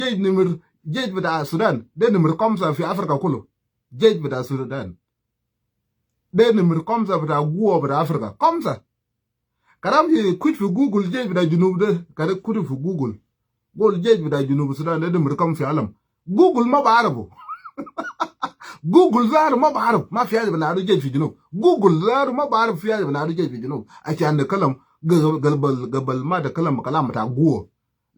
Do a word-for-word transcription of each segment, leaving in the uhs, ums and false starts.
jesh nimir, jesh bita Sudan de nimir kamsa fi Africa kulu. Jesh bita Sudan de nimir kamsa bita guwa bita Africa. Kamsa. Kede amshi kush fi Google jesh bita Junub de, kede kutu fi Google. Gul jesh bita Junub Sudan de nimir kam fi alam. Google ma barifu. Google zatu ma barif ma fi haja binadu jesh fi Junub. Google zatu ma barif fi haja binadu jesh fi Junub. Ashan de kalam, gabal, gabal ma de kalam, kalam bita guwa.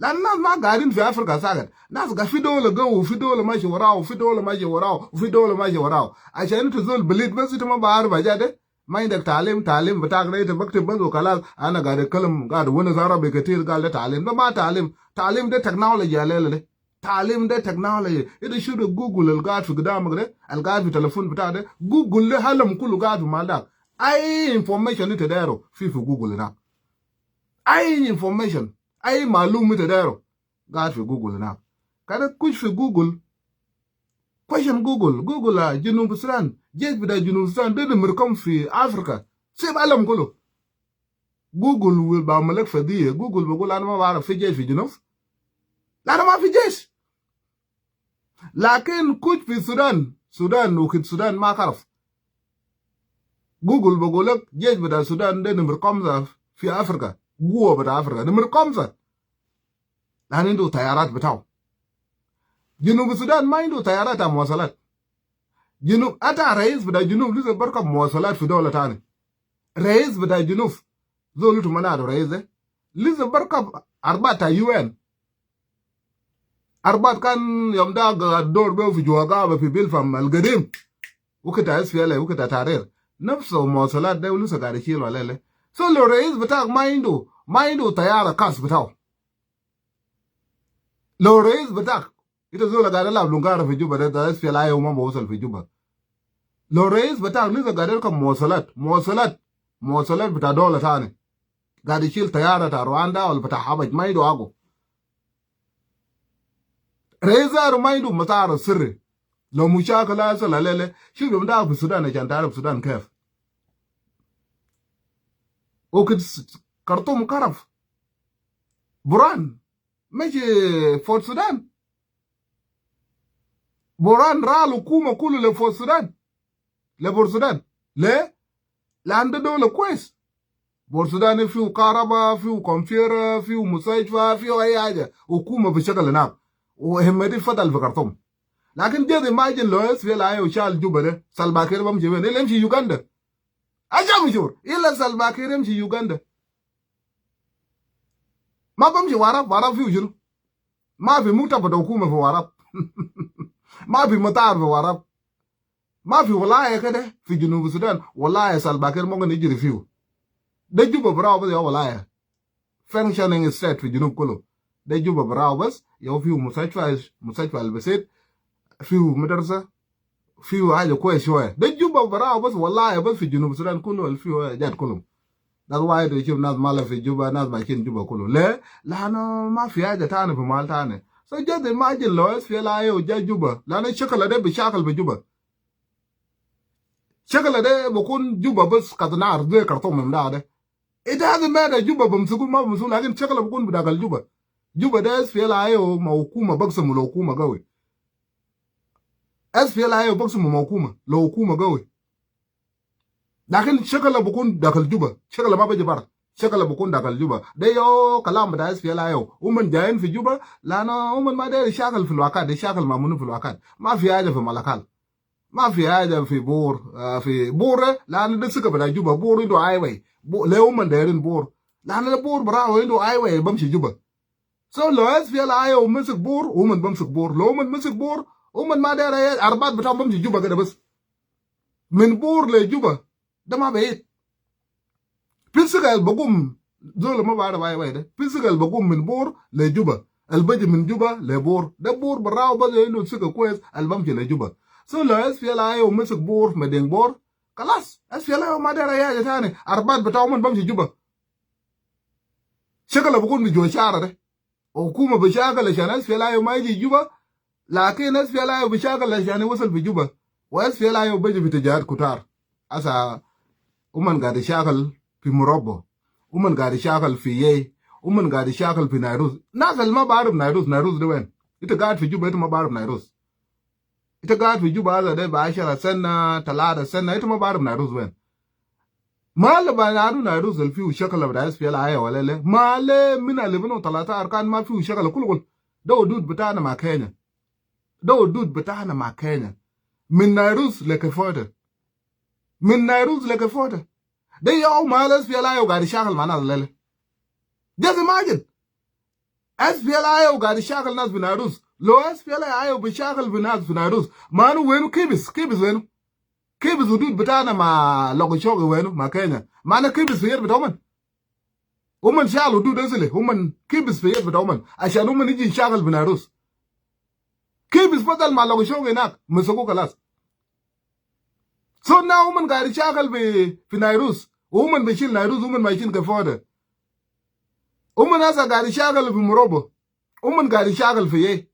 Lanu nas ma gaidin fi Africa sakat. Nas ga fi dowla gawi, fi dowla mashi warau, fi dowla mashi warau, fi dowla mashi warau. Ashan ita zol belit bas ita ma barif haja de. Ma indak talim, talim bitak de ita baktib bas wa kalas. Ana gaid kalam, gaid wanas Arabi ketir, gal de talim. De ma talim. Talim de technology ya lela de. Talim de technology. Ita shuf de Google al gaid fi gidamak de, al gaid fi telefon bitak de. Google de alam kulu gaid fi mahal dak. Ay information ita dairu, fi, fi Google hinak. Ay information, ay malum ita dairu, gaid fi Google hinak. Kede kush fi Google, question Google, Google, ah, Junub Sudan, jesh bita Junub Sudan de nimir kam fi Africa. Sib alam kulu. Google bi amulek fadiya. Google bi gul ana ma barif fi jesh fi Junub. Lanu ma fi jesh. Lakin kush fi Sudan, Sudan, wakit Sudan ma karaf. Google bi gulek jesh bita Sudan de nimir kamsa fi Africa. Guwa bita Africa nimir kamsa. Lanu indu tayarat bitau. Junub Sudan ma indu tayarat ta muwasalat. Junub, ata rais bita Junub lisa barkab muwasalat fi dowla tani. Rais bita Junub, zol ita ma nadu rais de, lisa barkab arabat ta U N. Arabat kan yom da gaid dor behu fi juwa gaba fi Bilpam al gadim. Wakit ta S P L A, wakit ta Tahrir. Nafsu muwasalat de lisa gaid ishilu lela. So lo rais bitak ma indu, ma indu tayara kas bitau. Lo rais bitak, ita zol gaid lab lungara fi Juba de, da S P L A I O ma bi wasal fi Juba. Lo rais bitak lisa gaid yarkab muwasalat, muwasalat, muwasalat bita dowla tani. Gaid ishil tayara ta Rwanda wala bita Habasha, ma indu hagu. Rais zatu ma indu matar sirri. Lo mushakil asal lela, shuf yom da fi Sudan, ashan tarif Sudan kef. Wakit Khartoum karaf, Burhan mashi Port Sudan. Burhan ral hukuma kulu le Port Sudan. Le Port Sudan. Le, lanu de dowla kwes. Port Sudan fiu karaba, fiu computer, fiu mustashfa, fiu ay haja. Hukuma bi shakal hinak. Wa Hemedti fadal fi Khartoum. Lakin just imagine lo S P L A I O shal Juba de, Salva Kiir bamshi wen? Illa yamshi Uganda. Aja mishur. Illa Salva Kiir yamshi Uganda. Ma bamshi Warap, Warap fiu shunu? Ma fi maktab bita hukuma fi Warap. Ma fi matar fi Warap. Ma fi wilaya kede fi Junub Sudan wilaya Salva Kiir mumkin yijiri fiu. De Juba barau bas ya wilaya. Functioning state fi Junub kulu. De Juba barau bas, ya fiu mustashfa, mustashfa al basit, fiu madrasa, fiu haja kwes shwiya. De Juba barau bas, wilaya bas fi Junub Sudan kulu al fiu hajat kulu. That's why ita shuf nas mala fi Juba, nas mashin Juba kulu. Le, lanu ma fi haja tani fi mahal tani. So just imagine lo S P L A I O ja Juba. Lanu shakal de bi shakal fi Juba. Shakal de bikun Juba bas kat nar zai Khartoum yom da de. It doesn't matter Juba bamsuku ma bamsuku, lakin shakal bikun bi dakal Juba. Juba de S P L A I O ma hukuma bigsimu lo hukuma gawi. S P L A I O bigsimu ma hukuma lo hukuma gawi. Lakin shakal bikun dakal Juba, shakal ma biji bara. Shakal bikun dakal Juba. De ya kalam bita S P L A I O. Uman jayin fi Juba, lanu uman ma deri shakal fi Malakal, de shakal ma munu fi Malakal. Ma fi haja fi Malakal. Ma fi haja fi Bor, ah, fi Bor, lanu de sika bita Juba, Bor indu highway. Bo-, le uman dairin Bor. Lanu de Bor barau indu highway bamshi Juba. So lo S P L A I O masik Bor, uman bamsik Bor. Lo uman masik Bor, uman ma dera ya, arabat bitam bamshi Juba kede bas. Min Bor le Juba, de ma beid. Fi sika al bigum, zol ma barif highway de. Fi sika al bigum min Bor le Juba. Al biji min Juba le Bor. De Bor barau bas ya indu sika kwes al bamshi le Juba. So lo S P L A I O masik Bor, madin Bor, kalas. S P L A I O ma dera ya haja tani. Arabat bitau uman bamshi Juba. Shakal bikun bi juwa shara de. Hukuma bi shakal ashan S P L A I O ma yiji Juba, lakin S P L A I O bi shakal ashan yawasal fi Juba. Wa S P L A I O biji fi tijahat kutar. Asa uman gaid shakal fi Murabba. Uman gaid shakal fi Yei. Uman gaid shakal fi Nairus. Nas al ma barif Nairus, Nairus de wen? Ita gaid fi Juba, ita ma barif Nairus. Ita gaid fi Juba hasa de bi ashara sana, talata sana, ita ma barif Nairus wen. Mahal banaadu Nairus al fiu shakal bita SPLA-IO wala le. Mahal min alfin u talata arkan ma fiu shakal kulu kulu. De hudud bitana ma Kenya. De hudud bitana ma Kenya. Min Nairus le Kefota. Min Nairus le Kefota. De yau mahal SPLA-IO gaid shakal ma nas lele. Just imagine. SPLA-IO gaid shakal nas fi Nairus. Lo SPLA-IO bi shakal fi nas fi Nairus. Manu wenu Kibis, Kibis wenu. Kibis hudud bitana ma Logishogi wenu, ma Kenya. Manu Kibis fi yad bita uman. Uman shal hudud asili, uman Kibis fi yad bita uman. Ashan uman iji shakal fi Nairus. Kibis fadal ma Logishogi inak, musugu kalas. So now uman gaid shakal fi, fi Nairus. Uman bi shil Nairus, uman ma shil Kefota. Uman hasa gaid shakal fi Morobo. Uman gaid shakal fi yei.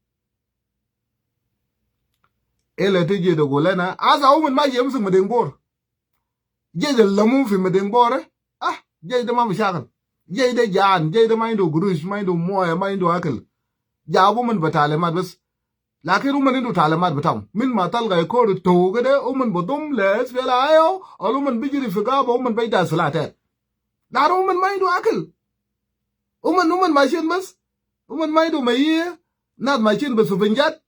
Ila tiji de gulena. Hasa uman ma yemsuk Mading Bor. Jesh al lamu fi Mading Bor, eh? Ah, jesh de ma bi shakal. Jesh de jaan, jesh de ma indu gurush, ma indu moya, ma indu akil. Jabu uman bi talimat bas. Lakin uman indu talimat bitam. Min ma talga ikor to kede, uman bi dum le SPLA-IO, wala uman bi jiri fi gaba, uman bi da silah tet. Lakin uman ma indu akil. Uman, uman mashin bas. Uman ma indu mayiya, nas mashin bi sufinjat,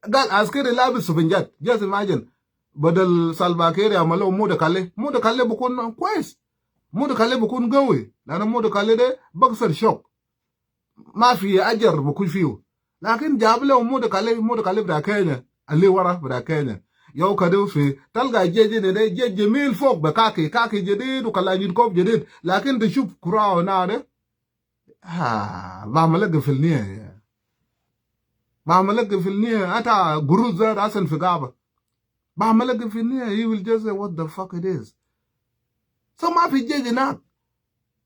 gal askari labis sufinjat. Just imagine. Badal Salva Kiir yamalo mudakale. Mudakale bikun kwes. Mudakale bikun gawi. Lana mudakale de baksar shok. Ma fi ajar bikun fiu. Lakin jab le mudakale, mudakale bita Kenya. Ali wara bita Kenya. Yau kede fi, talga jesh de, jesh jamil fok be kaki, kaki jadid u kalanjin kob jadid. Lakin de shuf kura na de. Ah, ba malak fi niya ya. Ba malak fi niya, ata guruz zat asan fi gaba. Ba malak fi niya, he will just say, "What the fuck it is?" So ma fi jesh inak.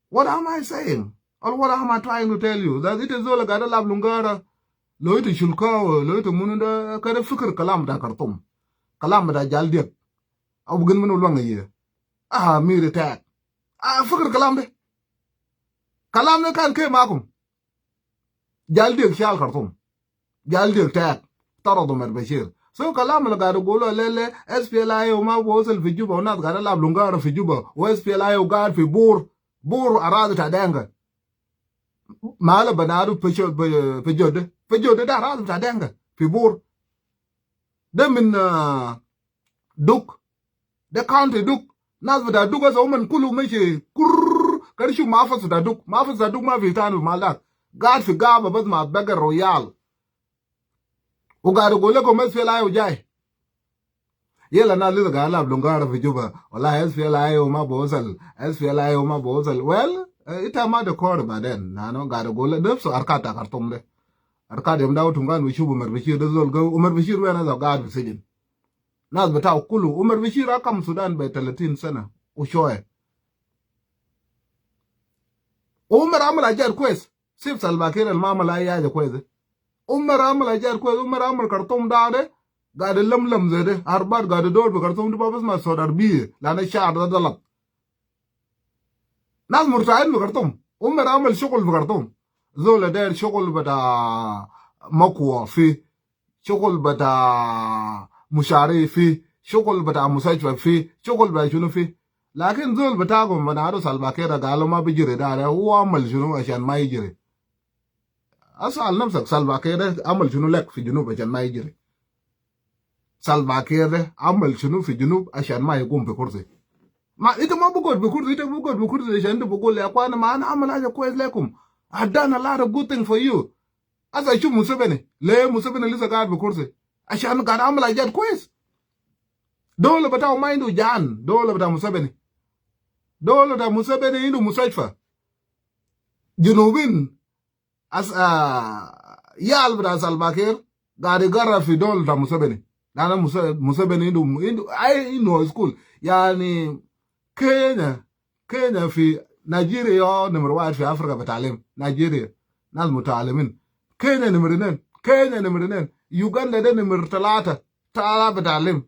What am I saying? Or what am I trying to tell you? That ita zol gaid lab lungara, lo ita shulka, lo ita munu de, kede fikir kalam ta Khartoum. Kalam ta Jaldek. Abu gin munu luang ye. Ah, miri tak. Ah, fikir kalam de. Kalam de kan ke makum. Jaldek shal Khartoum. Jaldek tak. Tarad Omar Bashir. So kalam al gaid gulu lele, SPLA-IO ma bi wasal fi Juba, u nas gaid lab lungara fi Juba, u SPLA-IO gaid fi Bor, Bor aradi ta Dinka. Mahal banaadu fi Jodde, fi Jodde, fi Jodde de aradi ta Dinka, fi Bor. De min, ah, Duk. De county Duk. Nas bita Duk hasa uman kulu meshi kurr. Kede shuf mahafaz bita Duk. Mahafaz bita Duk ma fi tani fi mahal dak. Gaid fi gaba bas ma begar u yal. U gaid gulu lekum SPLA-IO jai. Yala nas lisa gaid lab lungara fi Juba. Wallahi SPLA-IO ma bi wasal. SPLA-IO ma bi wasal. Well, eh, ita ma de kore baden. Nano gaid gulu nafsu arkat ta Khartoum de. Arkat yom da utum kan bi shuf Omar Bashir de zol gawi. Omar Bashir wen hasa gaid fi sijin. Nas bitau kulu. Omar Bashir hakam Sudan be talatin sana u shoya. Omar amal ajat kwes. Sif Salva Kiir al ma amal ay haja kwes. Omar amal ajat kwes. Omar amal Khartoum da de. Gaid lamlam zede. Arbat gaid dor bi Khartoum de, ma bisma sot arbiya. Lana shar da dalat. Nas murtahin fi Khartoum. Omar amal shugul fi Khartoum. Zol dair shugul bita makwa fi. Shugul bita mushari fi, shugul bita mustashfa fi, shugul bita shunu fi. Lakin zol bitakum banaadu Salva Kiir de galu ma bi jiri da, da hu amal shunu ashan ma yijiri? Asal nafsak, Salva Kiir de amal shunu lek fi Junub ashan ma yijiri? Salva Kiir de amal shunu fi Junub ashan ma yigum fi kursi? Ma, ita ma bi gud fi kursi, ita bi gud fi kursi ashan ita bi gul ya ikhwan ma ana amal haja kwes lekum. I done a lot of good thing for you. Asa shuf Museveni. Le Museveni lisa gaid fi kursi? Ashan gaid amal ajat kwes. Dawla bitau ma indu jan. Dawla bita Museveni. Dawla bita Museveni indu mustashfa. Junubin, as, ah, yal bita Salva Kiir gaid igarra fi dawla bita Museveni. Lana Muse-, Museveni indu, indu, ay, indu school. Yani, Kenya, Kenya fi Nigeria yo nimra wahid fi Africa bita talim. Nigeria. Nas mutalimin. Kenya nimra inen. Kenya nimra inen. Uganda de nimra talata. Talata bita talim.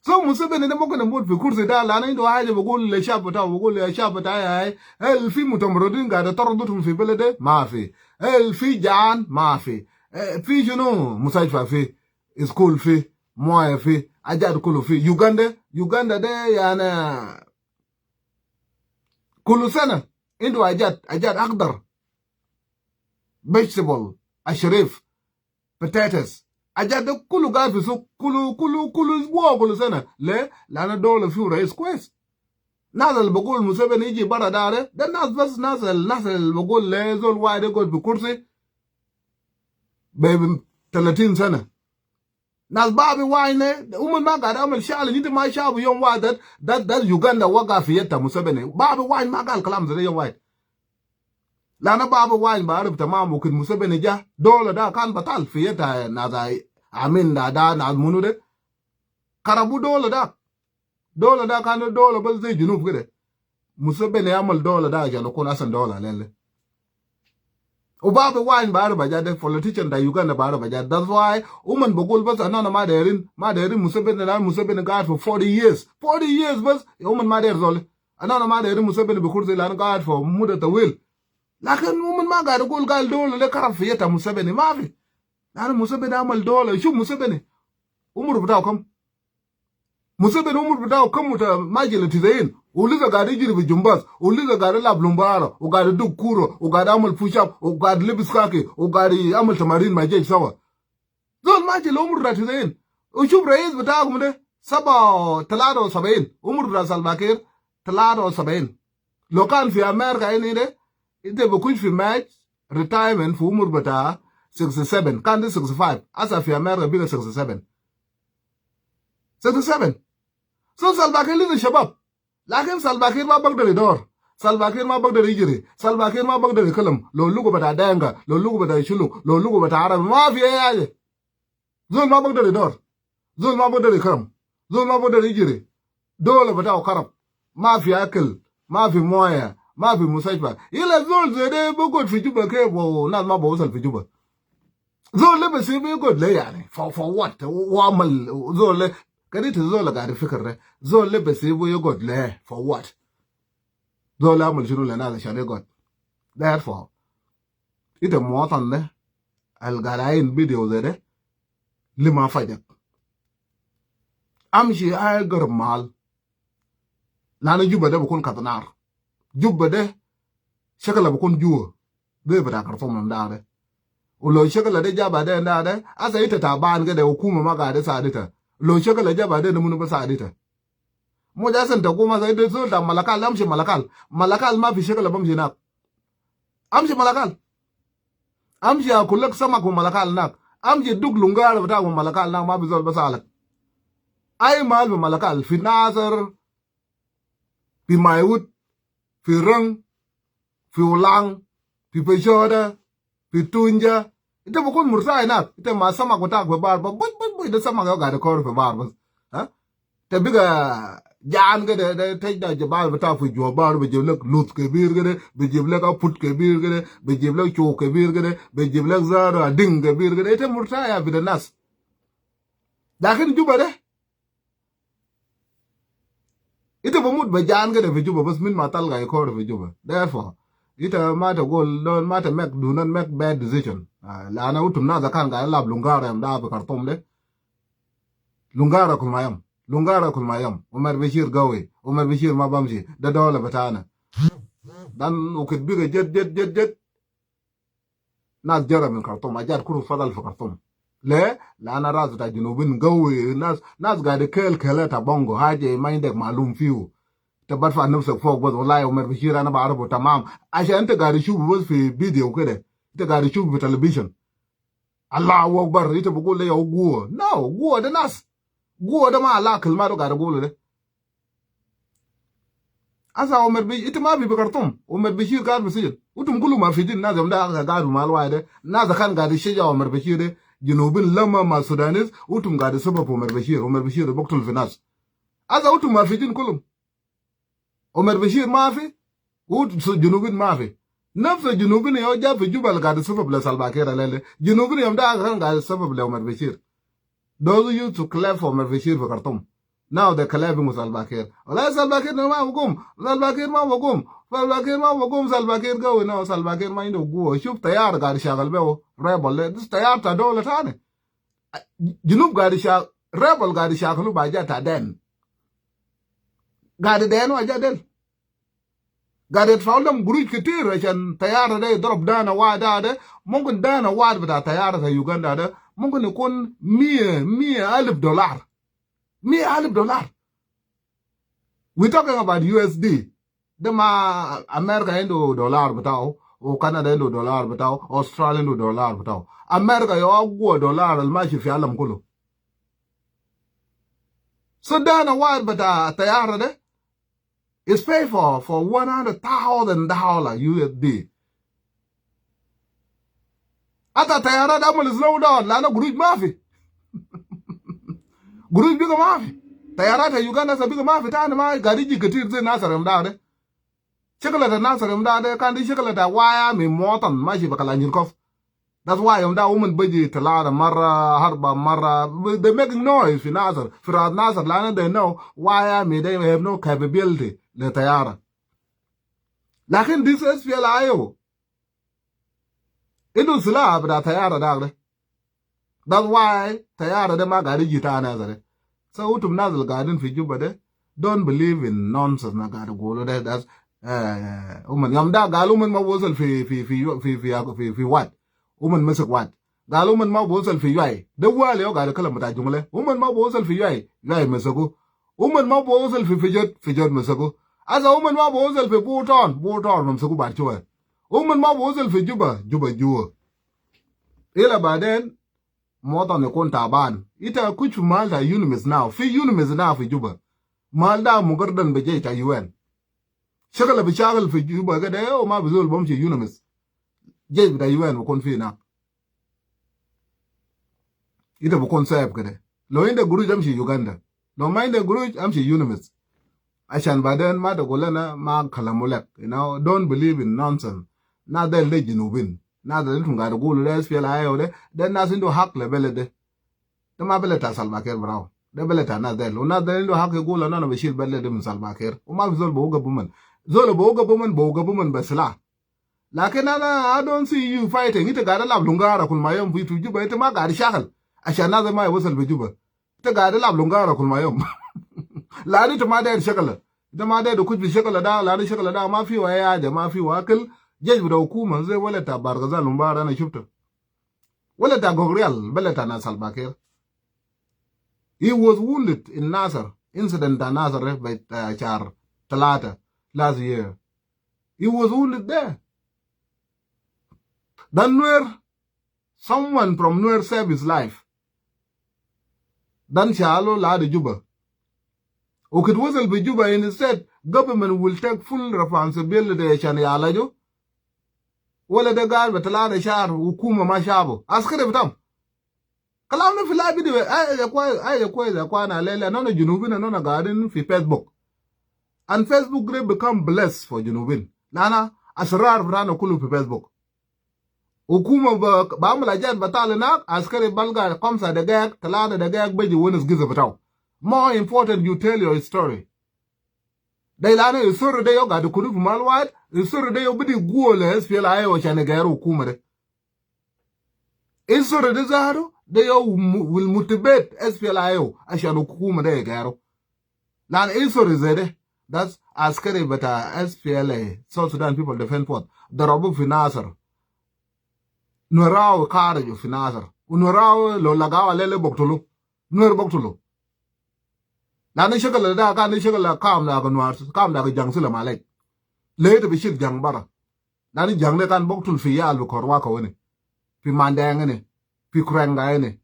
So Museveni de mumkin imut fi kursi da, lana indu haja bi gul le shab bitau, bi gul le shab bitai, hal fi mutamarridin gaid taradutum fi beled de? Ma fi. Hel fi, jan mafi. Eh, fi shunu? Mustashfa fi, school fi, moya fi, ajat kulu fi. Uganda, Uganda de, yani, kulu sana indu ajat, ajat akhdar, vegetable, asharif, potatoes. Ajat de kulu gaid fi suk, kulu, kulu, kulu isbua, kulu sana. Le, lanu dola fiu rais kwes. Nas al bigul Museveni yiji bara dare, de nas bas, nas al, nas al bigul le zol wahid yagud fi kursi be talatin sana. Nas Bobi Wine, umon ma gaid amal shal, inta ma shabu yom wahid, de, de, de Uganda waga fi yad ta Museveni. Bobi Wine ma gal kalam zede yom wahid. Lanu Bobi Wine barif tamam, wakit Museveni ja, dola de kan batal fi yad ta nas Amin de, de nas munu de. Karabu dola de. Dola de kan dola bas zai Junub kede. Museveni amal dola de ashan yakun ahsan dola lele. U Bobi Wine barif aja de, politician ta Uganda barif aja. That's why umon bigul bas anina ma derin, ma derin Museveni, lanu Museveni gaid for forty years. Forty years bas, umon ma der zol. Anina ma derin Museveni bi kursi lanu gaid for muda tawil. Lakin umon ma gaid gul gal dola le karab fi yad ta Museveni, mafi. Lanu Museveni amal dola, shuf Museveni. Umur bitau kam? Museveni umur bitau kam? Uta ma jila tisain. U lisa gaid yijiri bi jumbas. U lisa gaid lab lumbara. U gaid duk kura. U gaid amal push up. U gaid libis kaki. U gaid amal tamarin ma jesh sawa. Zol ma jila umur ta tisain. U shuf rais bitakum de, saba, talata wa sabain. Umur ta Salva Kiir, talata wa sabain. Lo kan fi America ini de, inte bi kush fi March, retirement fi umur bita sixty-seven. Kan de sixty-five. Asa fi America biga sixty-seven. Sixty-seven. So Salva Kiir lisa shabab. Lakin Salva Kiir ma bagder idor. Salva Kiir ma bagder ijiri. Salva Kiir ma bagder ikalam. Lo lugu bita Denga, lo lugu bita Shuluk, lo lugu bita Arabi, ma fi ayi aja. Zol ma bagder idor. Zol ma bagder ikalam. Zol ma bagder ijiri. Dola bitau karab. Ma fi akil. Ma fi moya. Ma fi mustashfa. Ila zol zede bigud fi Juba kef, wa nas ma bawsal fi Juba? Zol de bisibu yagud le yani? For, for what? Wa amal zol de, kede ita zol gaid fikir de. Zol de bisibu yagud le for what? Zol amal shunu le nas ashan yagud? Therefore, ita muwatan de al gaid ayin video zede, lima fajak. Amshi agarab mahal. Lanu Juba de bikun kat nar. Juba de shakala bikun jua. De bita Kartum da de. Ulo shakala de ja baden da de, asa ita taban kede, hukuma ma gaid said ita. Lo shakala ja baden, munu bi said ita? Mo ja sen ta hukuma said ita, zol ta Malakal, amshi Malakal. Malakal ma fi shakala bamshi inak. Amshi Malakal. Amshi akul lek samak fi Malakal inak. Amshi duk lungara bita fi Malakal inak, ma fi zol bi salak. Ayi mahal fi Malakal, fi Nasir, fi Maiwut, fi Rang, fi Ulang, fi Fashoda, fi Tunja. Ita bikun murtah inak. Ita ma samak bitak fi bar, ba buj, buj, buj, de samak ya gaid kor fi bar bas. Ha? Ita biga jan kede, de, de, de, de bar bitak fi jua bar, bijib lek lut kebir kede, bijib lek aput kebir kede, bijib lek chou kebir kede, bijib lek zara ding kebir kede. Ita murtah ya fi de nas. Lakin Juba de, ita bimut be jan kede fi Juba, bas min ma talga ikor fi Juba. Therefore, ita ma ta gul, don't, ma ta make, do not make bad decision. Ah, lanu utum nas kan gaid lab lungara yom da fi Kartum de. Lungara kul ma yom. Lungara kul ma yom. Umar Bashir gawi. Umar Bashir ma bamshi. De dola bitana. Dan wakit biga jed, jed, jed, jed. Nas jara min Kartum, ajat kulu fadal fi Kartum. Le, lanu ras ta Junubin gawi, nas, nas gaid kel kela ta bongo, haja ma indek malum fiu. Ita barfa nafsak fok bas, wallahi Umar Bashir ana barifu tamam. Ashan ita gaid shufu bas fi video kede. Ita gaid shufu fi television. Allahu Akbar, ita bigul le ya guwa. No, guwa de nas. Guwa de ma ala kilmat gaid gulu de. Asa Umar Bashir, ita ma fi, fi Kartum. Umar Bashir gaid fi sijin. Utum kulu marfijin, nas yom da gaid mal wahid de. Nas kan gaid shaja Umar Bashir de. Junubin lama ma Sudanese, utum gaid sabab Umar Bashir. Umar Bashir biktul fi nas. Asa utum marfijin kulum. Umar Bashir mafi, u su Junubin mafi. Nafsa Junubin ya ja fi Juba al gaid sabab le Salva Kiir lele. Junubin yom da kan gaid sabab le Umar Bashir. Those who used to clap for Umar Bashir fi Kartum. Now they're collabing with Salva Kiir. Wallahi Salva Kiir ma bigum. Salva Kiir ma bigum. Salva Kiir ma bigum. Salva Kiir go, you know, Salva Kiir ma indu guwa. Shuf tayar gaid shagal behu. Rebel de. This tayar ta dola tani. Junub gaid shag-, rebel gaid shagalu bi haja ta den. Gaid denu haja del. Gaid yadfau lehum gurush ketir ashan tayara de yadrab dana wahid de. Mumkin dana wahid bita tayara ta Uganda de mumkin yakun mia, mia alif dolar. Mia alif dolar. We talking about U S D. De ma America indu dolar bitau, u Canada indu dolar bitau, Australia indu dolar bitau. America ya aguwa dolar al mashi fi alam kulu. So dana wahid bita tayara de is pay for, for one hundred thousand dollar U S D. Ata tayara de amul slow down, lanu gurush mafi. Gurush biga mafi. Tayara ta Uganda sa biga mafi tani ma gaid yiji ketir ze Nasir yom da de. Shakal ta Nasir yom da de, kan di shakal ta waya mi muwatin, mashi bi kalan yirkof. That's why yom da uman biji talata marra, arba marra. They making noise fi Nasir. Fi ras Nasir, lanu they know waya mi de have no capability le tayara. Lakin this S P L A I O indu silah bita tayara da de. That's why tayara de ma gaid yiji tani Nasir de. So utum nas al gaidin fi Juba de, don't believe in nonsense na gaid gulu de. That's, eh, uman yom da galu uman ma bi wasal fi, fi, fi, fi, fi, fi, fi Wajh. Uman masik Wajh. Galu uman ma bi wasal fi Yuai. De wali yo gaid kalam bita jungle. Uman ma bi wasal fi Yuai. Yuai masagu. Uman ma bi wasal fi Pajot. Pajot masagu. Asa uman ma bi wasal fi Bor Town. Bor Town masagu bad shuwa. Uman ma bi wasal fi Juba. Juba juwa. Ila baden, muwatin yakun taban. Ita kush fi mahal ta UNMISS now. Fi UNMISS now fi Juba. Mahal da mugardan be jesh ta U N. Shakal bi shagal fi Juba kede, u ma bi zol bimshi UNMISS. Jesh bita U N bikun fi na. Ita bikun safe kede. Lo inda gurush amshi Uganda. Lo ma inda gurush amshi UNMISS. Ashan baden ma ta gul lana ma kalam lek. You know, don't believe in nonsense. Nas del de Junubin. Nas del intum gaid gulu de S P L A I O de. De nas indu hak le beled de. De ma beled ta Salva Kiir brother. De beled ta nas del. U nas del indu hak yagul lanu ana bi shil beled de min Salva Kiir. U ma fi zol bi wagif uman. Zol bi wagif uman, bi wagif uman be silah. Lakin ana, I don't see you fighting. Ita gaid talab lungara kul ma yom fi Juba. Ita ma gaid shagal. Ashan nas ma wasal fi Juba. Ita gaid talab lungara kul ma yom. Lanu ita ma dair shakala. Ita ma dair kush fi shakala da, lanu shakala da ma fi haja, ma fi akil. Jesh bita hukuma, ze walad ta Bahr el Ghazal lungara ana shuftu. Walad ta Gogrial, beled ta nas Salva Kiir. He was wounded in Nasir. Incident ta Nasir, eh, bit, eh, shar talata last year. He was wounded there. Dan Nuer, someone from Nuer saved his life. Dan shalu ladi Juba. U kede wasal fi Juba, instead, government will take full responsibility ashan yalaju. Walad de gaid be talata shar, hukuma ma shafu. Askari bitam. Kalam de fi la video, ai, ai, kwes, ai, kwes, ya kwana, lele, nana Junubin, nana gaidin fi Facebook. And Facebook really become blessed for Junubin. Lanu asrar bitana kulu fi Facebook. Hukuma ba, ba amul hajat batal inak, askari balga khamsa dagaik, talata dagaik, beji wenes giza bitau. More important, you tell your story. De lanu history de yom gaid kulu fi mahal wahid, history de yom bidi guwa le S P L A I O ashan igayiru hukuma de. History de zatu, de yom mu-, will motivate S P L A I O ashan hukuma de igayiru. Lanu history ze de, that's askari bita S P L A, South Sudan People Defense Force. Darabu fi Nasir. Nuer Awe karaju fi Nasir. U Nuer Awe lo lagau alele baktulu. Nuer baktulu. Lanu shakal da kan shakal kam da Nuer, kam da Jang Sila Malek. Lele ita bi shil Jang bara. Lanu Jang de kan baktul fi yal fi Korwaka wene. Fi Mandeng ene. Fi Kurenga ene.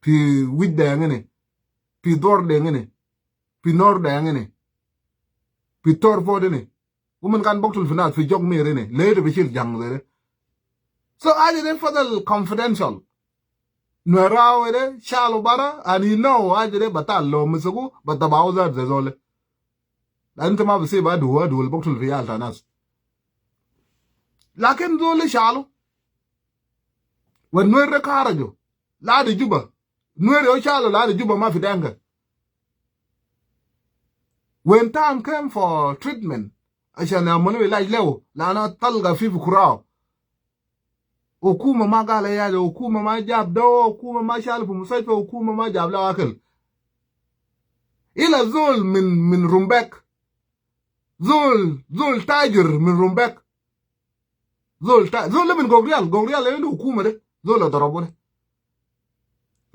Fi Wit Deng ene. Fi Dor Deng ene. Fi Nor Deng ene. Fi Tor Ford ene. Uman kan baktul fi nas fi Jok Mir ene. Lele ita bi shil Jang de. So haja de fadal confidential. Nuer Awe de shalu bara, and you know, haja de batal lo misagu, but da bauza de zole. Lanu ita ma bi sib adu, adu al baktul fi yal ta nas. Lakin zole shalu. Wen Nuer de karaju. Ladi Juba. Nuer yom shalu ladi Juba ma fi Denka. When time came for treatment, ashan yamalu ilaj lew, lana talga fi fukurau. Hukuma ma gal haja, hukuma ma jab dawa, hukuma ma shalu fi mustashfa, hukuma ma jab lew akil. Illa zol min, min Rumbek. Zol, zol tajir min Rumbek. Zol ta-, zol de min Gogrial, Gogrial indu hukuma de. Zol darabu de.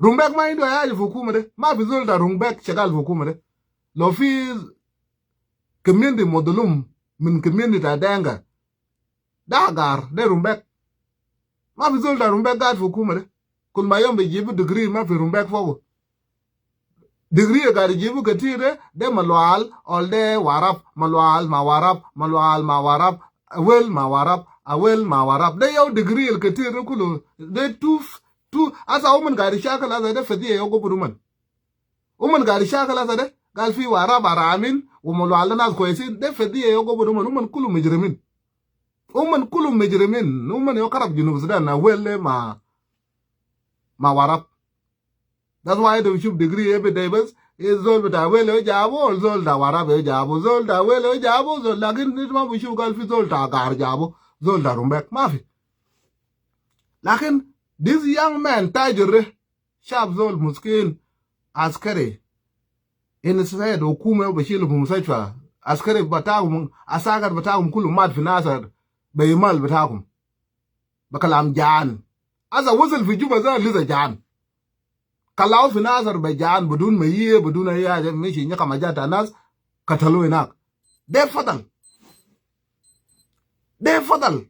Rumbek ma indu haja fi hukuma de. Ma fi zol ta Rumbek shagal fi hukuma de. Lo fi community madlum min community ta Dinka, de Agar, de Rumbek. Ma fi zol ta Rumbek gaid fi hukuma de. Kul ma yom bijibu degree ma fi Rumbek fogu. Degree gaid ijibu ketir de, de Malual, ol de Warap, Malual ma Warap, Malual ma Warap, Awel ma Warap, Awel ma Warap. De yau degree al ketir de kulu, de tu, tu, asa uman gaid ishakal asa de fediya yau gobur uman. Uman gaid ishakal asa de, gal fi Warap aramin, wa Malual de nas kwesin, de fediya yau gobur uman, uman kulu mujrimin. Uman kulu mujrimin, uman yau karab Junub Sudan, Awel de ma, ma Warap. That's why ita bishuf degree every day, bas, e zol bita Awel yau jabu, zol ta Warap yau jabu, zol ta Awel yau jabu, zol, lakin ita ma bishuf gal fi zol ta Agar jabu, zol ta Rumbek, ma fi. Lakin this young man, tajir de, shab zol miskin, askari. Instead, hukuma yau bishilu fi mustashfa, askari bitakum, askar bitakum kulu mat fi Nasir, be imal bitakum. Be kalam jan. Asa wasil fi Juba zol lisa jan. Kalau fi Nasir be jan, bidun mayiya, bidun ayi haja, mishi nyaka majat ta nas, katalu hinak. De fadal. De fadal.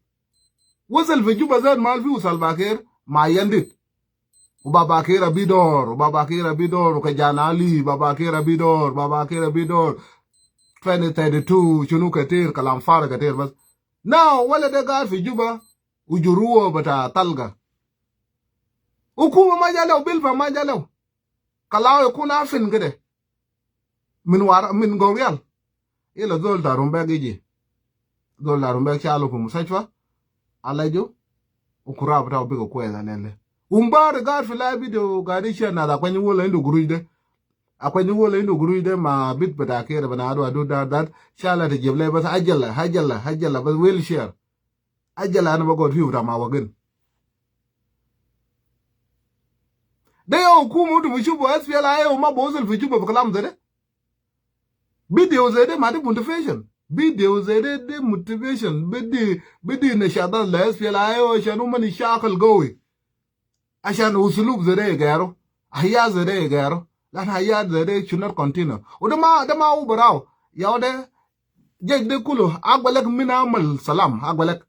Wasil fi Juba zol mal fi Salva Kiir ma yandit. U Baba Kiir abi dor, u Baba Kiir abi dor, u Kajan Ali, Baba Kiir abi dor, Baba Kiir abi dor. Twenty thirty-two, shunu ketir, kalam farig ketir bas. Now, wala de gaid fi Juba, u jurua bita talga. Hukuma ma ja lew, Bilpam ma ja lew. Kalau yakun afin kede. Min Wara, min Gogrial. Illa zol ta Rumbek iji. Zol ta Rumbek shalu fi mustashfa. Alaju. U kura bitau biga kwes alele. Umbari gaid fi live video gaid ishia nas Akwany Wol indu gurush de. Akwany Wol indu gurush de ma bit bita kede bana adu adu da da. Shala ta jib le bas ajala, ajala, ajala bas wheelchair. Ajala ana bagod fiu bita ma wagin. De yau hukuma utu bishufu S P L A I O ma bawusul fi Juba bi kalam zede. Video zede ma de motivation. Video zede de motivation. Bidi, bidi nashadat le S P L A I O ashan uman ishakal gawi. Ashan usulub zede yagayiru. Haya zede yagayiru. Lan haya zede should not continue. U de ma, de ma u barau. Yau de, jej de kulu. Agwalek min amal salam. Agwalek.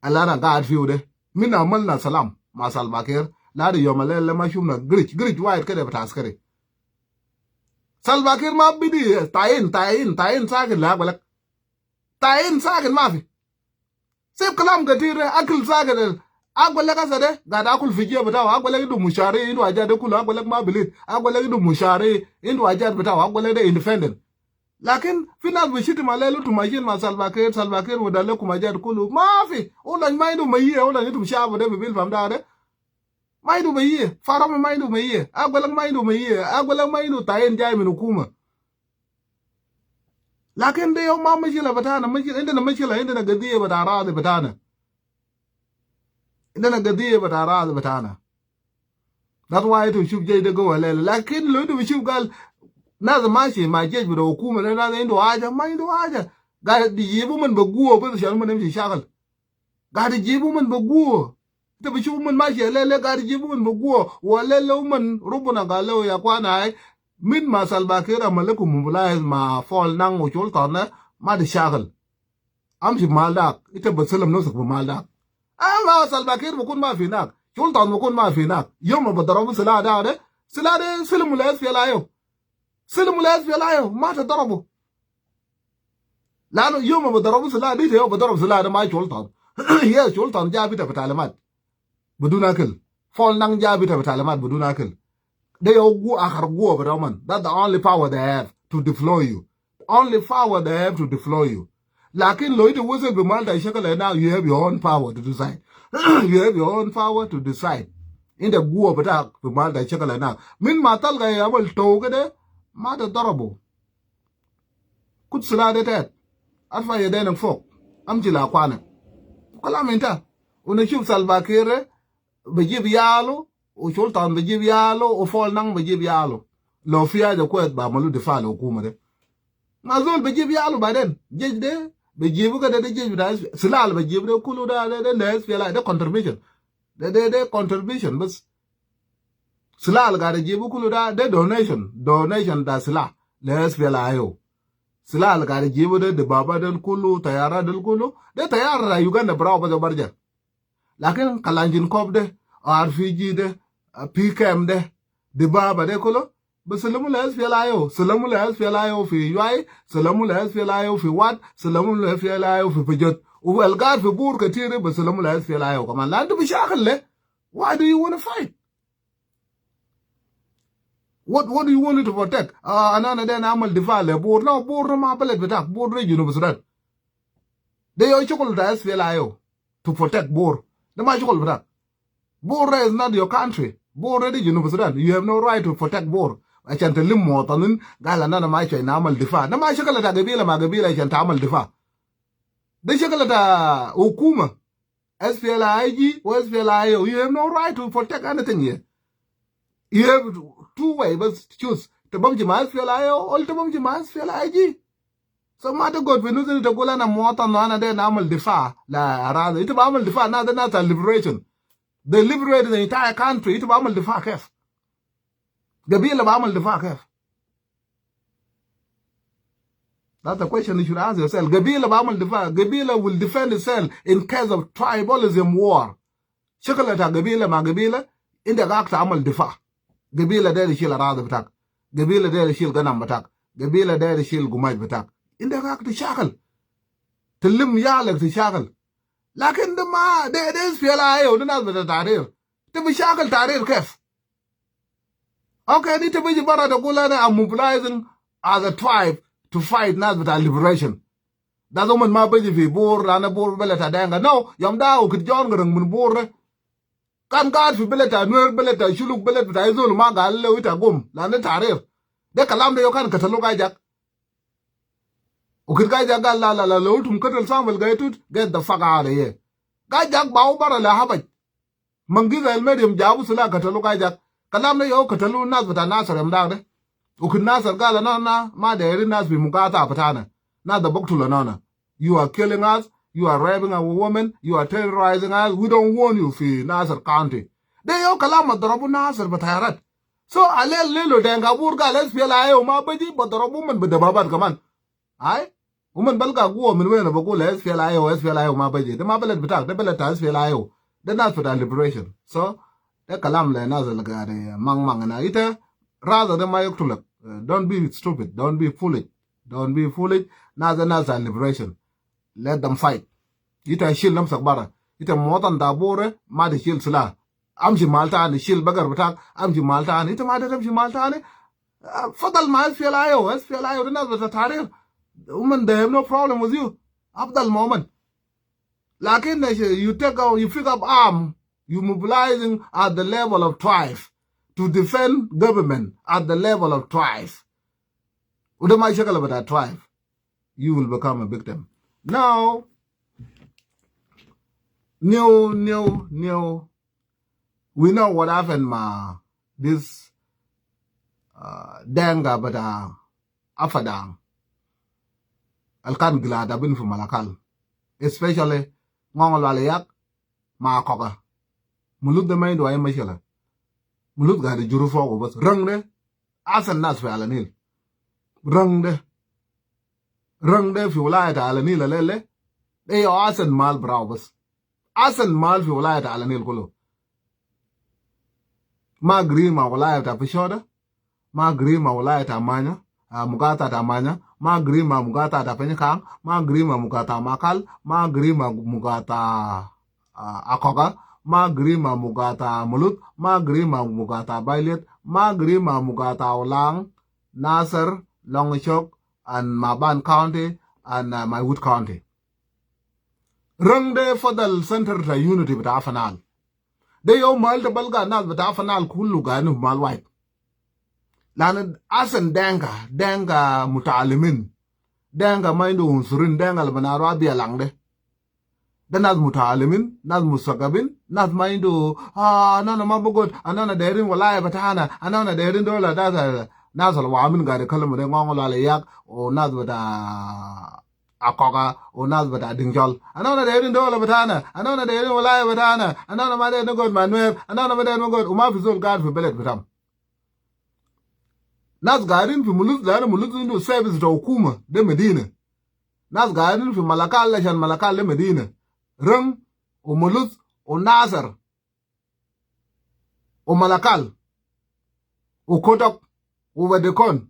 Al ana gaid fiu de. Min amalna salam ma Salva Kiir. Ladi yom al lele ma shufna girij, girij wahid kede bita askari. Salva Kiir ma bidi tayin, tayin, tayin sakit le agwalek. Tayin sakit ma fi. Sib kalam ketir de, akil sakit de. Agwalek asa de, gaid akul fi jeb bitau. Agwalek indu mushari, indu hajat de kulu. Agwalek ma bilit. Agwalek indu mushari, indu hajat bitau. Agwalek de independent. Lakin fi nas bishitim alel, utum mashin ma Salva Kiir, Salva Kiir wada lekum hajat kulu. Ma fi, ulan ma indu mayiya, ulan itum shabu de fi Bilpam da de. Ma indu mayiya, Farami ma indu mayiya, Agwalek ma indu mayiya, Agwalek ma indu tayin jai min hukuma. Lakin de yau ma mushkila bitana, mushkila, indena mushkila, indena gadiya bita aradi bitana. Indena gadiya bita aradi bitana. That's why itum shuf jej de gawi alele. Lakin lo itum shuf gal nas mashi ma jej bita hukuma de, nas indu haja, ma indu haja. Gaid ijibu uman be guwa bas ashan uman yamshi shakal. Gaid ijibu uman be guwa. Ita bishuf uman mashi alele, gaid ijibu uman be guwa. Wa alele uman Rabbuna gal lew ya kwana ai. Min ma Salva Kiir amal lekum mobilize ma Paul Nang u Chol Ton de, ma de shakal. Amshi mal dak, ita bi salam nafsak bi mal dak. Ama Salva Kiir bikun ma fi hinak, Chol Ton bikun ma fi hinak. Yom al bi darabu silah da de, silah de silimu le S P L A I O. Silimu le S P L A I O, ma ta darabu. Lanu yom al bi darabu silah de, ita yau bi darab silah de ma Chol Ton. Yes, Chol Ton ja bita bi talimat. Bidun akil. Paul Nang ja bita bi talimat bidun akil. De yau guwa, akhar guwa bita uman. That's the only power they have to deploy you. The only power they have to deploy you. Lakin lo ita wasil bi mal ta shakal hinak, you have your own power to decide. You have your own power to decide. Inta guwa bitak bi mal ta shakal hinak. Min ma talga ya amal to kede, ma ta darabu. Kut sila de tet. Arfa ya de nang fok. Amshi la kwana. Kalam inta. Una shuf Salva Kiir, bejib yalu, u Sultan bejib yalu, u Fol Nang bejib yalu. Lo fi haja kwes ba malu difa le hukuma de. Ma zol bejib yalu baden. Jesh de, bejibu kede de jesh bita, sila bejibu de kulu da, de, de, le S P L A, de contribution. De, de, de contribution, bas. Sila al gade jibu kulu da, de donation. Donation da sila. Le S P L A I O. Sila al gade jibu de, de baba del kulu, tayara del kulu. De tayara da Uganda brau bas barja. Lakin Kalashnikov de, R P G de, P K M de, de baba de kulu. Besalamu le S P L A I O, salamu le S P L A I O fi Yuai, salamu le S P L A I O fi Wat, salamu le S P L A I O fi Pajot. U al gade fi Bor ketir besalamu le S P L A I O. Kaman, la inta bi shakal le, why do you wanna fight? What, what do you want to protect? Ah, ana, ana de na amal difa le Bor. No, Bor ma beled bitak. Bor de Junub Sudan. De yo shukul ta S P L A I O to protect Bor. De ma shukul bitak. Bor is not your country. Bor de Junub Sudan. You have no right to protect Bor. Ashan ta lim muwatanin, gal ana ma shai na amal difa. De ma shakal ta gabila ma gabila ashan ta amal difa. De shakal ta hukuma. S P L A I G, or S P L A I O. You have no right to protect anything here. You have two way, but choose. Ta bamshi ma S P L A I O, or ta bamshi ma S P L A I G. So ma ta gud fi nus ta gul ana muwatan, ana de na amal difa le aradi. Ita bi amal difa nas de nas ta liberation. They liberate the entire country. Ita bi amal difa kef? Gabila bi amal difa kef? That's the question you should ask yourself. Gabila bi amal difa. Gabila will defend itself in case of tribalism war. Shakal ta gabila ma gabila, inda hak ta amal difa. Gabila de shil aradi bitak. Gabila de shil ganam bitak. Gabila de shil gumaj bitak. Inda hak ta shakal. Ta lim yalek ta shakal. Lakin de ma, de, de S P L A I O, de nas bita tahrir. Ta bi shakal tahrir kef? Okay, ita biji bara ta gul ana, I'm mobilizing as a tribe to fight nas bita liberation. Da zol ma biji fi Bor, ana Bor beled ta Dinka. No, yom da u kit John Garang min Bor de. Kan gad fi beled ta Nuer, beled ta Shuluk, beled ta Izul, ma gal le ita gum. Lana tahrir. De kalam de yo kan katalu Gajak. U kit Gajak gal la, la, la, lo tum katal Samuel Gai Tut, get the fuck out of here. Gajak ba u bara le habaj. Mangisa el Medium jabu sila katalu Gajak. Kalam de yo katalu nas bita Nasir yom dak de. U kit Nasir gal na, na, ma deri nas bi mugata bitana. Nas de baktulu ana. You are killing us. You are raping our women. You are terrorizing us. We don't want you fi Nasir County. De yo kalam ma darabu Nasir bi tayarat. So, alel lelo Dinka Bor gal S P L A I O ma biji, bi darabu uman bi dababat kaman. Ai? Uman balga guwa min wen bi gul S P L A I O, S P L A I O ma biji. De ma beled bitak, de beled ta S P L A I O. De nas bita liberation. So, de kalam le nas al gade mang mang na. Ita, raza de ma yaktulak. Uh, don't be stupid. Don't be foolish. Don't be foolish. Nas de nas ta liberation. Let them fight. Ita shil namsak bara. Ita muwatan ta Bor, ma ta shil sila. Amshi mal tani, shil bagar bitak, amshi mal tani. Ita ma deri tamshi mal tani. Ah, fadal ma S P L A I O, S P L A I O de nas bita tahrir. Uman, they have no problem with you. Afdal ma uman. Lakin, uh, you take out, you pick up arm, you mobilizing at the level of tribe to defend government at the level of tribe. U de ma shakal bita tribe. You will become a victim. Now, new, new, new. We know what happened ma this, uh, Dinka bita Apadang. Al kan gilada bin fi Malakal. Especially Ngong Lwal Yak ma Akoga. Mulud de ma indu ay mashkila. Mulud gade juru fogu bas. Rang de, asan nas fi Ala Nil. Rang de. Rang de fi wilaya ta Ala Nil lele. De yo asan mal brau bas. Asan mal fi wilaya ta Ala Nil kulu. Ma gri ma wilaya ta Pishoda. Ma gri ma wilaya ta Manya. Ah, mugata ta Manya. Ma gri ma mugata ta Penyakang. Ma gri ma mugata Makal. Ma gri ma mugata, ah, Akoga. Ma gri ma mugata Mulud. Ma gri ma mugata Bailet. Ma gri ma mugata Ulang, Nasir, Longshok, and Maban County, and, uh, Maiwut County. Rang de fadal center ta unity bita Upper Nile. De yo mal ta balga nas bita Upper Nile kulu ganu mal wahid. Lana asan Dinka, Dinka mutalimin. Denga ma indu unsurin, Denga le banaru abialang de. De nas mutalimin, nas musagabin, nas ma indu, ah, anana ma bugud, anana derin walaya batana, anana derin dola dasa, nas alwamin gari kalam de ngong lale yak, o nas bata Akoka, o nas bata Dingjol. Anana derin dola batana, anana derin walaya batana, anana ma derin god ma Nuer, anana ma derin god, uma fi zol gad fi beled batam. Nas garin fi Muluz, lana Muluz indu service ta hukuma, de Medina. Nas garin fi Malakal, ashan Malakal de Medina. Rang, u Muluz, u Nasir, u Malakal, u Kodok, u Wadekon.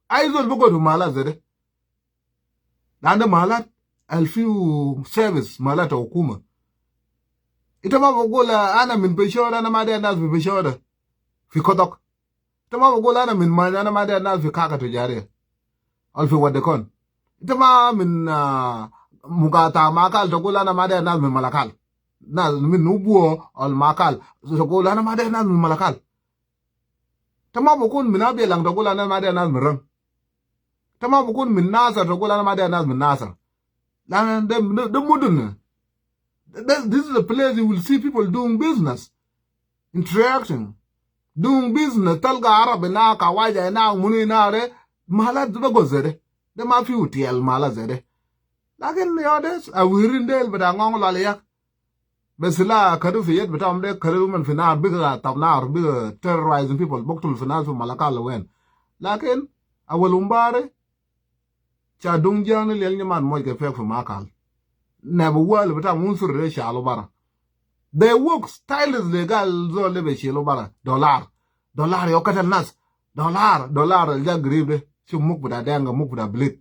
Ai zol bugud fi mahalat zede. Lana mahalat al fiu service, mahalat ta hukuma. Ita ma bugul ana min Peshawar, ana ma deru nas fi Peshawar, fi Kodok. Ita ma bugul ana min Manya, ana ma deru nas fi Kaka Tujariya, al fi Wadekon. Ita ma min, ah, Mugata Makal, tagul ana ma deru nas min Malakal. Nas min Nubuo al Makal, tagul ana ma deru nas min Malakal. Ita ma bukun min Abialang, tagul ana ma deru nas min Rang. Ita ma bukun min Nasir, tagul ana ma deru nas min Nasir. Lana de, de, de mudun. This, this is a place you will see people doing business, interacting, doing business. Talga Arab hinak, kawaja hinak, munu hinak de, mahalat de bugud zede. De ma fiu tiel mahalat zede. Lakin ya de, awirin del bada ngong lale yak. Be silah kadu fi yed bitam de, kadu umon fi nar, biga tab nar, biga terrorizing people, buktul fi nas fi Malakal wen. Lakin, awal umbari, cha dung jani liel nyaman moj ke fek fi Makal. Naibu wali bitam unsur de shalu bara. They work tirelessly, gal zol de be shilu bara. Dollar. Dollar yo katal nas. Dollar, dollar, al ja garib de. Shuf muk bita Denga, muk bita bilit.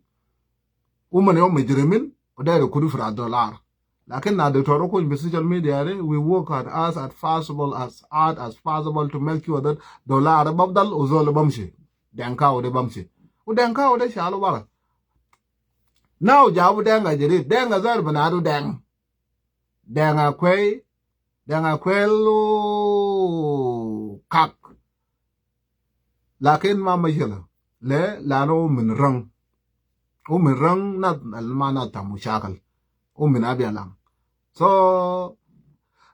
Umon yo mujrimin, u deru kudu fi dollar. Lakin na Doctor Okun bi social media de, we work hard as, as possible, as hard as possible to make sure that dollar bafdal u zol bamshi. Denka u de bamshi. U Denka u de shalu bara. Now jabu Denga jadid, Denga zol banadu Deng. Denga kwei, Denga kwelu kak. Lakin ma mashkila. Le, lanu min Rang. U min Rang na, al ma na ta mushakil. U min Abialang. So,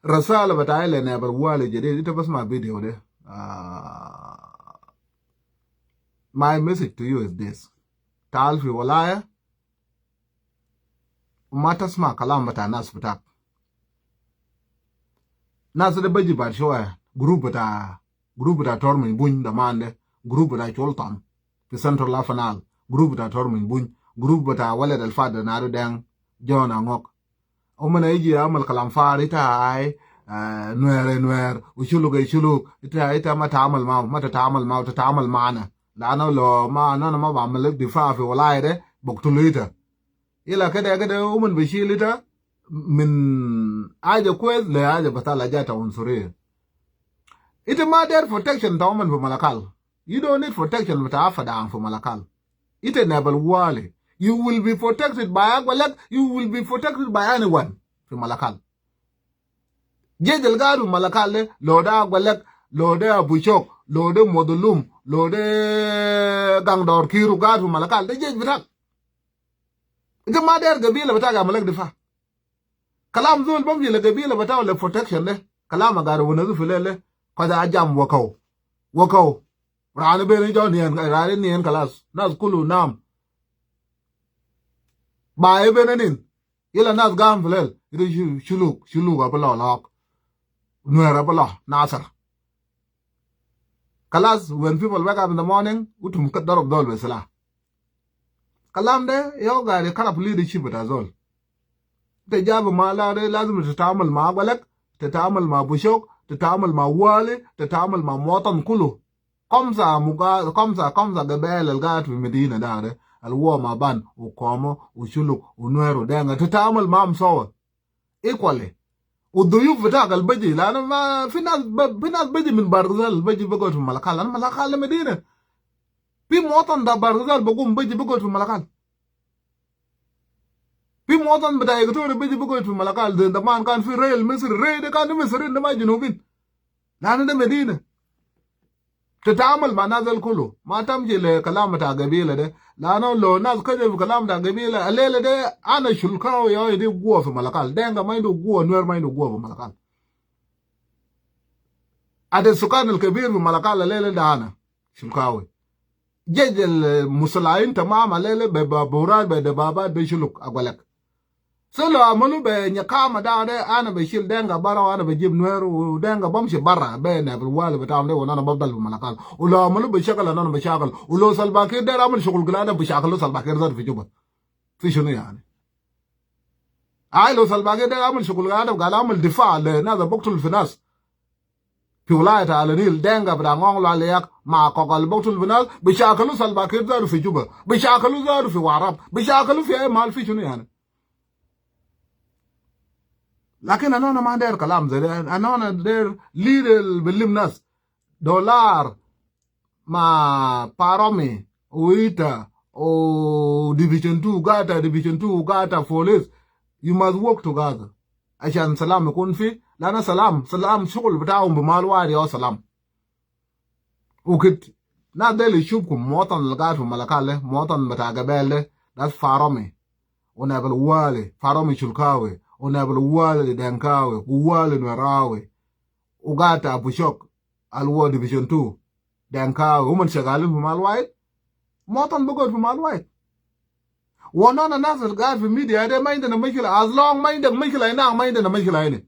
risala bitai le naibu wali jadid, ita basma video de. Ah, my message to you is this. Taal fi walaya, u ma tasma kalam bita nas bitak. Nas de baji bad shoya, group bita, group bita Tor Many Buny da man de, group bita Chol Tam fi Central Upper Nile, group bita Tor Many Buny, group bita walad al fat da Nadu Deng, John Angok. Umon iji amal kalam fari ita ai, eh, Nuer, Nuer, u Shuluk, Shuluk, ita, ita ma taamal mau, ma taamal mau, taamal mana. Lanu lo ma, nana ma bamal difa fi walaya de, buktulu ita. Ila kede, kede umon bishil ita, min aja kwes le aja batal, aja ta unsuriya. Ita ma der protection ta umon fi Malakal. You don't need protection bita Fadang fi Malakal. Ita naibu wali. You will be protected by Agwelek. You will be protected by anyone fi Malakal. Jesh al gaid fi Malakal de, lo de Agwelek, lo de Abu Shok, lo de Modulum, lo de Gangdor Kiru gaid fi Malakal. De jesh bitak. Ita ma der gabila bitak yamal lek difa. Kalam zol bamshi le gabila bitau le protection de. Kalam agara wanazu fi lel de. Kaja ajam wakau. Wakau. Rani beni jo nian, rani nian kalas. Nas kulu nam. Ba e beni nin. Ila nas gam fi lel. Ita shu-, Shuluk, Shuluk abala lak. Nuer abala, Nasir. Kalas, when people wake up in the morning, utum ka darab zol be silah. Kalam de, yo gari karab leadership bita zol. Ita jabu mala de, lazim tatamal ma Agwelek, tatamal ma Abu Shok, tatamal ma wali, tatamal ma muwatin kulu. Kamsa muga-, kamsa, kamsa gabail al gaid fi medina da de, al huwa Maban, u Komo, u Shuluk, u Nuer, u Denga, tatamal maam sawa. Equally. U duyuf bitak al baji, lanu ma, fi nas ba-, fi nas baji min Bahr el Ghazal, baji bigod fi Malakal, lanu Malakal de medina. Fi muwatin ta Bahr el Ghazal bigum baji bigod fi Malakal. Fi muwatin bita Equatoria baji bigod fi Malakal, ze zaman kan fi rei al Misri, rei de kan de Misri, de ma Junubin. Lanu de medina. تتعامل مع الناس ديل كلو. ما تمشي لكلام بتاع قبيلة ده. لأنه لو ناس كتر في كلام بتاع قبيلة، الليلة ده أنا شلكاوي يا ودي قوة في ملكال. دينقا ما عندو قوة، نوير ما عندو قوة في ملكال. عدد السكان الكبير في ملكال الليلة ده أنا شلكاوي. جيش المسلحين تمام الليلة ببابورات، بدبابات، بشلوك أقول لك. So لو عملوا بنيا كاما ده، ده أنا بشيل دينقا برا وأنا بجيب نوير ودينقا بمشي برا، بين الوالي بتاعهم ده، وأنا بفضل في ملكال. ولو عملوا بشكل، أنا بشكل. ولو سلفاكير ده عمل شغل قلادة، بشكل سلفاكير ذاته في جوبا. في شنو يعني؟ أي لو سلفاكير ده عمل شغل قلادة، قال عمل دفاع لناس بقتل في ناس في ولاية على النيل، دينقا بتاع نجونج لوالياك مع كوكا اللي بقتل في ناس، بشكلوا سلفاكير ذاته في جوبا، بشكلوا ذاته في وراب، بشكلوا في أي محل. في شنو يعني؟ لكن أنا، أنا ما داير كلام زي ده. أنا، أنا داير leader اللي بيلم ناس. دولار مع بارامي وإيتا و Division two، قاتا Division two، قاتا بوليس. You must work together عشان سلام يكون في، لأن سلام، سلام شغل بتاعهم بمال واحد يا سلام. وكت ناس ديل يشوفكم مواطن اللي قاعد في ملكال ده، مواطن بتاع قبيل ده، ده فارمي ونابل والي، فارمي شلكاوي ونابل والي دينكاوي ووالي نوراوي وقاتا بوشوك الوا Division two دينكاوي، هم شغالين في مال واحد. مواطن بقعد في مال واحد. ونحن الناس اللي قاعد في ميديا ده ما عندنا مشكلة. As long ما عندك مشكلة هناك، ما عندنا مشكلة هنا.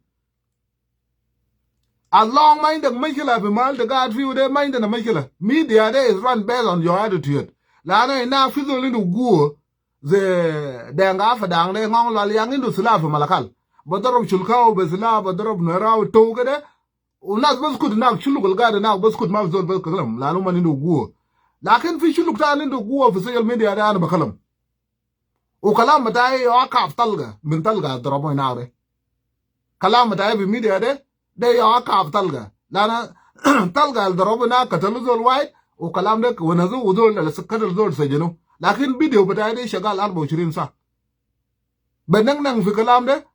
As long ما عندك مشكلة في مال تقاعد فيه ده، ما عندنا مشكلة. ميديا ده is run based on your attitude. لأن هناك في زول عنده قوة زي دينقا فدانغ ده، نجونج لوالياك عنده سلاح في ملكال. بضرب شلكاو بسلاح، بضرب نوراو تو كده. والناس بسكت هناك، شلوك القاعد هناك بسكت، ما في زول بيتكلم، لأنه ما عنده قوة. لكن في شلوك تاني عنده قوة في السوشيال ميديا ده، أنا بكلم. وكلام بتاعي يوقف تلقى، من تلقى ضربوا هناك ده. كلام بتاعي في ميديا ده، ده يوقف تلقى. لأن تلقى اللي ضربوا هناك قتلوا زول واحد، وكلام ده ونزلوا وزول ده قتل زول سجنوه. لكن فيديو بتاعي ده شغال أربعة وعشرين ساعة. بننقنق في كلام ده،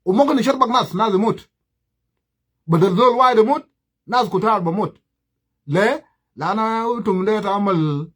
وممكن يشربك ناس، ناس يموت. بدل زول واحد يموت، ناس كتار بموت. ليه؟ لأن انتم ده تعمل